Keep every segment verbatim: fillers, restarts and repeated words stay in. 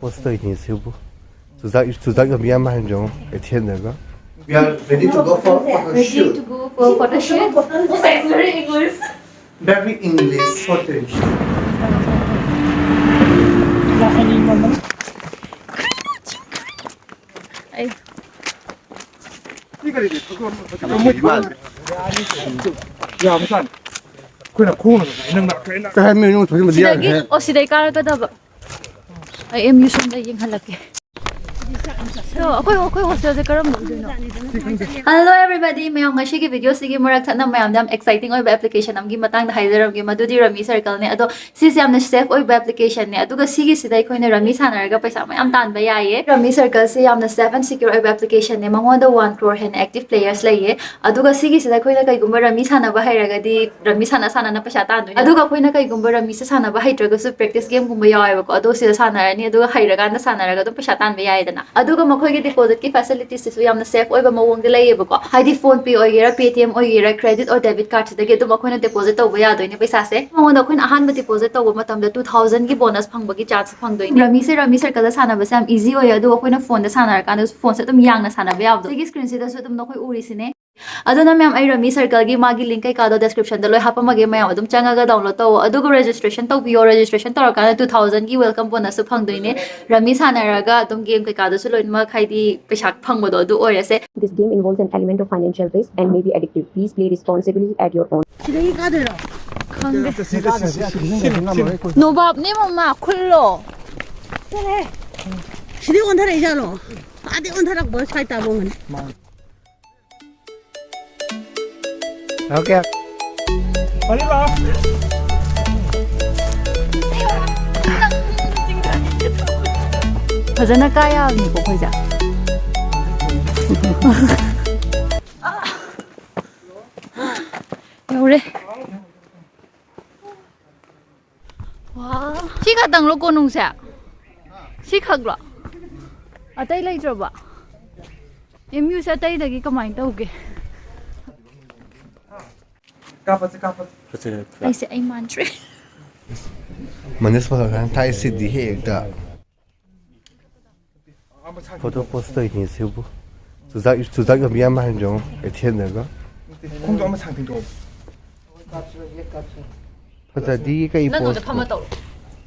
ꯍꯣꯁꯇꯦꯜꯅꯤ ꯁꯤꯕꯨ꯫ ꯆꯨꯖꯥꯛ, ꯆꯨꯖꯥꯛ ꯌꯣꯟꯕꯤ ꯌꯥꯝ ꯃꯥꯟꯗ꯭ꯔꯣ? ꯀꯩꯊꯦꯜꯗꯒ꯫ We are ready to go for photo shoot. Ready to go for photo shoot. It's very English. Very English photo shoot. ꯑꯩ ꯌꯥꯝ ꯆꯥꯅꯤ꯫ ꯑꯩꯈꯣꯏꯅ ꯈꯣꯡꯅ ꯅꯪꯅ ꯀꯩꯅ ꯀꯩ ꯍꯥꯏ ꯃꯤꯅꯣ ꯊꯣꯏꯃꯗꯤ ꯁꯤꯗꯒꯤ ꯌꯥꯔꯦ꯫ ꯑꯣ ꯁꯤꯗꯩ ꯀꯥꯔꯛꯀꯗꯕ꯫ ꯑꯩ ꯑꯦꯝ ꯌꯨ ꯁꯣꯝꯗ ꯌꯦꯡꯍꯜꯂꯛꯀꯦ꯫ ꯑꯗꯣ ꯑꯩꯈꯣꯏ ꯑꯩꯈꯣꯏ ꯍꯣꯁꯇꯦꯜꯁꯦ ꯀꯔꯝꯕ ꯑꯣꯏꯗꯣꯏꯅꯣ? Hello everybody, ꯃꯌꯥꯝ ꯉꯁꯤꯒꯤ ꯚꯤꯗꯤꯑꯣꯁꯤꯒꯤ ꯃꯔꯛ ꯊꯠꯅ ꯃꯌꯥꯝꯗ ꯌꯥꯝ ꯑꯦꯛꯁꯥꯏꯇꯤꯡ ꯑꯣꯏꯕ ꯑꯦꯄ꯭ꯂꯤꯀꯦꯁꯟ ꯑꯃꯒꯤ ꯃꯇꯥꯡꯗ ꯍꯥꯏꯖꯔꯝꯒꯦ, ꯃꯗꯨꯗꯤ ꯔꯃꯤ ꯁꯔꯀꯜꯅꯦ꯫ ꯑꯗꯣ ꯁꯤꯁꯦ ꯌꯥꯝꯅ ꯁꯦꯐ ꯑꯣꯏꯕ ꯑꯦꯄ꯭ꯂꯤꯀꯦꯁꯟꯅꯦ, ꯑꯗꯨꯒ ꯁꯤꯒꯤꯁꯤꯗ ꯑꯩꯈꯣꯏꯅ ꯔꯃꯤ ꯁꯥꯟꯅꯔꯒ ꯄꯩꯁꯥ ꯃꯌꯥꯝ ꯇꯥꯟꯕ ꯌꯥꯏꯌꯦ꯫ ꯔꯃꯤ ꯁꯔꯀꯜꯁꯦ ꯌꯥꯝꯅ ꯁꯦꯐ ꯑꯦꯟ ꯁꯦꯀ꯭ꯌꯣꯔ ꯑꯣꯏꯕ ꯑꯦꯄ꯭ꯂꯤꯀꯦꯁꯟꯅꯦ꯫ ꯃꯉꯣꯟꯗ ꯋꯥꯟ ꯀ꯭ꯔꯣꯔ ꯍꯦꯟꯅ ꯑꯦꯛꯇꯤꯚ ꯄ꯭ꯂꯦꯌꯔꯁ ꯂꯩꯌꯦ꯫ ꯑꯗꯨꯒ ꯁꯤꯒꯤꯁꯤꯗ ꯑꯩꯈꯣꯏꯅ ꯀꯩꯒꯨꯝꯕ ꯔꯃꯤ ꯁꯥꯟꯅꯕ ꯍꯩꯔꯒꯗꯤ ꯔꯃꯤ ꯁꯥꯟꯅ ꯁꯥꯟꯅꯅ ꯄꯩꯁꯥ ꯇꯥꯟꯗꯣꯏꯅꯦ꯫ ꯑꯗꯨꯒ ꯑꯩꯈꯣꯏꯅ ꯀꯩꯒꯨꯝꯕ ꯔꯃꯤꯁꯦ ꯁꯥꯟꯅꯕ ꯍꯩꯇ꯭ꯔꯒꯁꯨ ꯄ꯭ꯔꯦꯛꯇꯤꯁ ꯒꯦꯝꯒꯨꯝꯕ ꯌꯥꯎꯋꯦꯕꯀꯣ, ꯑꯗꯣ ꯁꯤꯗ ꯁꯥꯟꯅꯔꯅꯤ, ꯑꯗꯨꯒ ꯍꯩꯔꯀꯥꯟꯗ ꯁꯥꯟꯅꯔꯒ ꯑꯗꯨꯝ ꯄꯩꯁꯥ ꯇꯥꯟꯕ ꯌꯥꯏꯗꯅ꯫ ꯑꯗꯨꯒ ꯃꯈꯣꯏꯒꯤ ꯗꯤꯄꯣꯖꯤꯠꯀꯤ ꯐꯦꯁꯤꯂꯤꯇꯤꯁꯤꯁꯨ ꯌꯥꯝꯅ ꯁꯦꯐ ꯑꯣꯏꯕ ꯃꯑꯣꯡꯗ ꯂꯩꯌꯦꯕꯀꯣ, ꯍꯥꯏꯗꯤ PhonePe ꯑꯣꯏꯒꯦꯔꯥ, Paytm ꯑꯣꯏꯒꯦꯔꯥ, credit or debit cardꯁꯤꯗꯒꯤ ꯑꯗꯨꯝ ꯑꯩꯈꯣꯏꯅ ꯗꯤꯄꯣꯖꯤꯠ ꯇꯧꯕ ꯌꯥꯗꯣꯏꯅꯦ ꯄꯩꯁꯥꯁꯦ꯫ ꯃꯉꯣꯟꯗ ꯑꯩꯈꯣꯏꯅ ꯑꯍꯥꯟꯕ ꯗꯤꯄꯣꯖꯤꯠ ꯇꯧꯕ ꯃꯇꯝꯗ two thousandꯒꯤ ꯕꯣꯅꯁ ꯐꯪꯕꯒꯤ ꯆꯥꯟꯁ ꯐꯪꯗꯣꯏꯅꯦ꯫ ꯔꯃꯤꯁꯦ ꯔꯃꯤ ꯁꯔꯀꯜꯗ ꯁꯥꯟꯅꯕꯁꯦ ꯌꯥꯝ ꯏꯖꯤ ꯑꯣꯏꯌꯦ, ꯑꯗꯨꯒ ꯑꯩꯈꯣꯏꯅ ꯐꯣꯟꯗ ꯁꯥꯟꯅꯔꯀꯥꯟꯗꯁꯨ ꯐꯣꯟꯁꯦ ꯑꯗꯨꯝ ꯌꯥꯡꯅ ꯁꯥꯟꯅꯕ ꯌꯥꯕꯗꯣ꯫ ꯁꯤꯒꯤ ꯁ꯭ꯀ꯭ꯔꯤꯟꯁꯤꯗꯁꯨ ꯑꯗꯨꯝ ꯅꯈꯣꯏ ꯎꯔꯤꯁꯤꯅꯦ꯫ ꯑꯗꯨꯅ ꯃꯌꯥꯝ, ꯑꯩ ꯔꯃꯤ ꯁꯔꯀꯜꯒꯤ ꯃꯥꯒꯤ ꯂꯤꯡ ꯀꯩꯀꯥꯗꯣ ꯗꯦꯁꯀ꯭ꯔꯤꯞꯁꯟꯗ ꯂꯣꯏ ꯍꯥꯞꯄꯝꯃꯒꯦ, ꯃꯌꯥꯝ ꯑꯗꯨꯝ ꯆꯪꯉꯒ ꯗꯥꯎꯟꯂꯣꯗ ꯇꯧꯋꯣ꯫ ꯑꯗꯨꯒ ꯔꯦꯖꯤꯁꯇ꯭ꯔꯦꯁꯟ ꯇꯧꯕꯤꯌꯣ, ꯔꯦꯖꯤꯁꯇ꯭ꯔꯦꯁꯟ ꯇꯧꯔꯀꯥꯟꯗ two thousandꯒꯤ ꯋꯦꯜꯀꯝ ꯕꯣꯅꯁꯁꯨ ꯐꯪꯗꯣꯏꯅꯦ꯫ ꯔꯃꯤ ꯁꯥꯟꯅꯔꯒ ꯑꯗꯨꯝ ꯒꯦꯝ ꯀꯩꯀꯥꯗꯁꯨ ꯂꯣꯏꯅꯃꯛ ꯍꯥꯏꯗꯤ ꯄꯩꯁꯥ ꯐꯪꯕꯗꯣ ꯑꯗꯨ ꯑꯣꯏꯔꯁꯦ꯫ This game involves an element of financial risk and may be addictive. Please play responsibly at your own. ꯁꯤꯗꯒꯤ ꯀꯥꯗꯣꯏꯔꯣ? ꯈꯪꯗꯦ꯫ ꯅꯣꯕꯥꯞꯅꯦ ꯃꯃꯥ, ꯈꯨꯜꯂꯣ꯫ ꯆꯠꯂꯣꯍꯦ꯫ ꯁꯤꯗꯤ ꯑꯣꯟꯊꯔꯛꯏꯖꯥꯠꯂꯣ? ꯑꯥꯗꯤ ꯑꯣꯟꯊꯔꯛꯄ ꯁ꯭ꯋꯥꯏ ꯇꯥꯕ ꯑꯣꯏꯔꯝꯒꯅꯤ꯫ OK꯫ ꯍꯧꯖꯤꯛ ꯂꯥꯛꯑꯣ꯫ ꯐꯖꯅ ꯀꯥ ꯌꯥꯕꯅꯤꯀꯣ ꯑꯩꯈꯣꯏꯁꯦ꯫ ꯌꯧꯔꯦ꯫ ꯁꯤ ꯈꯛꯇꯪꯂꯣ ꯀꯣꯅꯨꯡꯁꯦ? ꯁꯤ ꯈꯛꯂꯣ? ꯑꯇꯩ ꯂꯩꯇ꯭ꯔꯕꯣ? ꯑꯦꯝ ꯌꯨꯁꯦ ꯑꯇꯩꯗꯒꯤ ꯀꯃꯥꯏꯅ ꯇꯧꯒꯦ? ꯀꯥꯞꯄꯁꯦ, ꯀꯥꯞꯄꯁꯦ꯫ ꯑꯩꯁꯦ ꯑꯩ ꯃꯥꯟꯗ꯭ꯔꯦ꯫ ꯃꯅꯤꯁ ꯄꯥꯊꯛ ꯊꯥꯏ ꯁꯤꯗꯤ ꯍꯦꯛꯇ꯫ ꯐꯣꯇꯣ ꯄꯣꯁ ꯇꯧꯔꯤꯅꯦ ꯁꯤꯕꯨ꯫ ꯆꯨꯖꯥꯛ, ꯆꯨꯖꯥꯛ ꯌꯣꯟꯕꯤ ꯌꯥꯝ ꯃꯥꯟꯍꯟꯗ꯭ꯔꯣ ꯀꯩꯊꯦꯜꯗꯒ꯫ ꯈꯣꯡꯗꯣ ꯑꯃ ꯁꯥꯡ ꯇꯤꯡꯊꯣꯛꯑꯣ꯫ ꯐꯖꯗꯤ ꯀꯩ ꯅꯪ ꯑꯗꯨꯗ ꯄꯣꯁ ꯐꯝꯃ ꯇꯧꯔꯣ꯫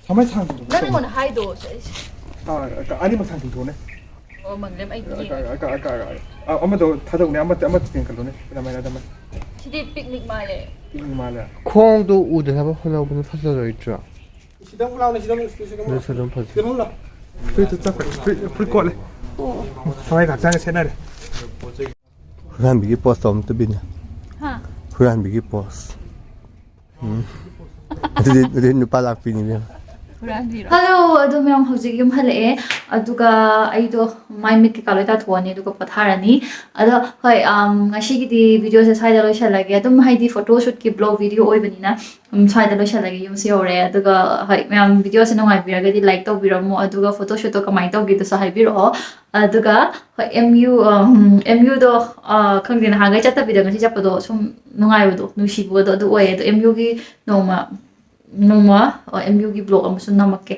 ꯁꯃꯥꯏ ꯁꯥꯡ ꯇꯤꯡꯊꯣꯛꯑꯣ꯫ ꯅꯪ ꯑꯩꯉꯣꯟꯗ ꯍꯥꯏꯗꯣ꯫ ꯑꯥ, ꯑꯥ, ꯑꯅꯤꯃꯛ ꯁꯥꯡ ꯇꯤꯡꯊꯣꯛꯑꯣꯅꯦ꯫ ꯑꯣ, ꯃꯪꯂꯦꯝ ꯑꯩ ꯑꯥ, ꯌꯦꯡꯉꯦ꯫ ꯑꯥ, ꯑꯥ, ꯑꯥ, ꯑꯥ, ꯑꯥ, ꯑꯃꯗꯣ ꯊꯥꯗꯧꯅꯦ, ꯑꯃ, ꯑꯃ ꯇꯤꯡꯈꯠꯂꯣꯅꯦ꯫ ꯑꯗꯨꯃꯥꯏꯅ, ꯑꯗꯨꯃꯥꯏꯅ꯫ ꯁꯤꯗꯤ ꯄꯤꯛꯅꯤꯛ ꯃꯥꯜꯂꯦ꯫ ꯄꯤꯛꯅꯤꯛ ꯃꯥꯜꯂꯦ꯫ ꯈꯣꯡꯗꯣ ꯎꯗꯅꯕ ꯍꯣꯠꯅꯕꯅ ꯐꯖꯔꯣꯏꯗ꯭ꯔꯣ? ꯁꯤꯗ ꯑꯃꯨꯛ ꯂꯥꯎꯅꯦ, ꯁꯤꯗ ꯑꯃꯨꯛ, ꯁꯤꯗ ꯑꯃꯨꯛ꯫ ꯑꯗꯨꯁꯨ ꯑꯗꯨꯝ ꯐꯖꯩ꯫ ꯁꯤꯗ ꯑꯃꯨꯛ ꯂꯥꯎ꯫ ꯐꯨꯔꯤꯠꯇꯨ ꯆꯞꯈ꯭ꯔꯦ꯫ ꯐꯨꯔꯤꯠ, ꯐꯨꯔꯤꯠ ꯀꯣꯠꯂꯦ꯫ ꯊꯋꯥꯏ ꯉꯥꯛꯇꯪ ꯁꯦꯠꯅꯔꯦ꯫ ꯍꯨꯔꯥꯟꯕꯤꯒꯤ ꯄꯣꯁ ꯇꯧ ꯑꯝꯇ ꯕꯤꯅꯤ꯫ ꯍꯥ? ꯍꯨꯔꯥꯟꯕꯤꯒꯤ ꯄꯣꯁ꯫ ꯎꯝ꯫ ꯑꯗꯨꯗꯤ, ꯑꯗꯨꯗꯤ ꯅꯨꯄꯥ ꯂꯥꯛꯄꯤꯅꯤ ꯏꯕꯦꯝꯃ꯫ ꯍꯨꯔꯥꯟꯕꯤꯔꯣ? ꯍꯜꯂꯣ, ꯑꯗꯣ ꯃꯌꯥꯝ ꯍꯧꯖꯤꯛ ꯌꯨꯝ ꯍꯜꯂꯛꯑꯦ꯫ ꯑꯗꯨꯒ ꯑꯩꯗꯣ ꯃꯥꯏ ꯃꯤꯠ ꯀꯩꯀꯥ ꯂꯣꯏ ꯇꯥꯊꯣꯛꯑꯅꯤ, ꯑꯗꯨꯒ ꯄꯣꯊꯥꯔꯅꯤ꯫ ꯑꯗꯣ ꯍꯣꯏ, ꯑꯝ, ꯉꯁꯤꯒꯤꯗꯤ ꯚꯤꯗꯤꯑꯣꯁꯦ ꯁ꯭ꯋꯥꯏꯗ ꯂꯣꯏꯁꯤꯜꯂꯒꯦ꯫ ꯑꯗꯨꯝ ꯍꯥꯏꯗꯤ ꯐꯣꯇꯣ ꯁꯨꯠꯀꯤ ꯕ꯭ꯂꯣꯒ ꯚꯤꯗꯤꯑꯣ ꯑꯣꯏꯕꯅꯤꯅ, ꯎꯝ, ꯁ꯭ꯋꯥꯏꯗ ꯂꯣꯏꯁꯤꯜꯂꯒꯦ꯫ ꯌꯨꯝꯁꯦ ꯌꯧꯔꯦ꯫ ꯑꯗꯨꯒ ꯍꯣꯏ, ꯃꯌꯥꯝ ꯚꯤꯗꯤꯑꯣꯁꯦ ꯅꯨꯡꯉꯥꯏꯕꯤꯔꯒꯗꯤ ꯂꯥꯏꯛ ꯇꯧꯕꯤꯔꯝꯃꯣ, ꯑꯗꯨꯒ ꯐꯣꯇꯣ ꯁꯨꯠꯇꯣ ꯀꯃꯥꯏꯅ ꯇꯧꯒꯦꯗꯨꯁꯨ ꯍꯥꯏꯕꯤꯔꯛꯑꯣ꯫ ꯑꯗꯨꯒ ꯍꯣꯏ, ꯑꯦꯝ ꯌꯨ, ꯑꯝ, ꯑꯦꯝ ꯌꯨꯗꯣ, ꯑ, ꯈꯪꯗꯦ, ꯅꯍꯥꯟꯈꯩ ꯆꯠꯇꯕꯤꯗ ꯉꯁꯤ ꯆꯠꯄꯗꯣ ꯁꯨꯝ ꯅꯨꯡꯉꯥꯏꯕꯗꯣ, ꯅꯨꯡꯁꯤꯕꯗꯣ ꯑꯗꯨ ꯑꯣꯏꯌꯦ꯫ ꯑꯗꯣ ꯑꯦꯝ ꯌꯨꯒꯤ ꯅꯣꯡꯃ, ꯅꯣꯡꯃ, ꯑ, ꯑꯦꯝ ꯌꯨꯒꯤ ꯕ꯭ꯂꯣꯒ ꯑꯃꯁꯨ ꯅꯝꯃꯛꯀꯦ꯫